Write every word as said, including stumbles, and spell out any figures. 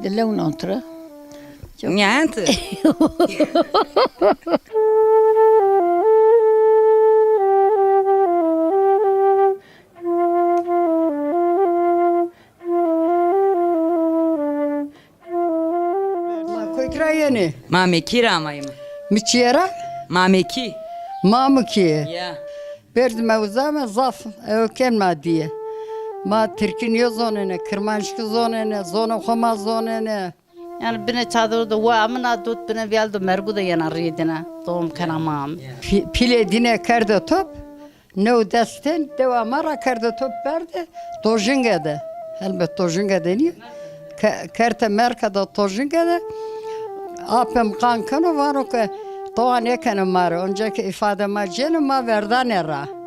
Dilewnan tira. Nihayet. Ma koyk ra yenê. Ma Mekî ra amayîme. Mi çîye ra? Ma Mekî. Ma Mekî. Ya. Berdî me uza me zaf ewken ma dîye. Ma tirkî nîyo zonêne, kirmanckî zonêne, zonê xo ma zonêne. Yanî binê çadir de wa amina dot binê vîyal de mergu de yena rîyê dîne. Doğum kena ma am. Pî-, pîlê dîne kerde top, new des ten dewa ma ra kerde top berde, tojinge de. Helbet tojinge de nîyo. Ke-, kerte merke de tojinge de. Apê mi qan keno vano ke towa nêkene ma rê. Onca ke îfade ma cêne ma verdanê ra.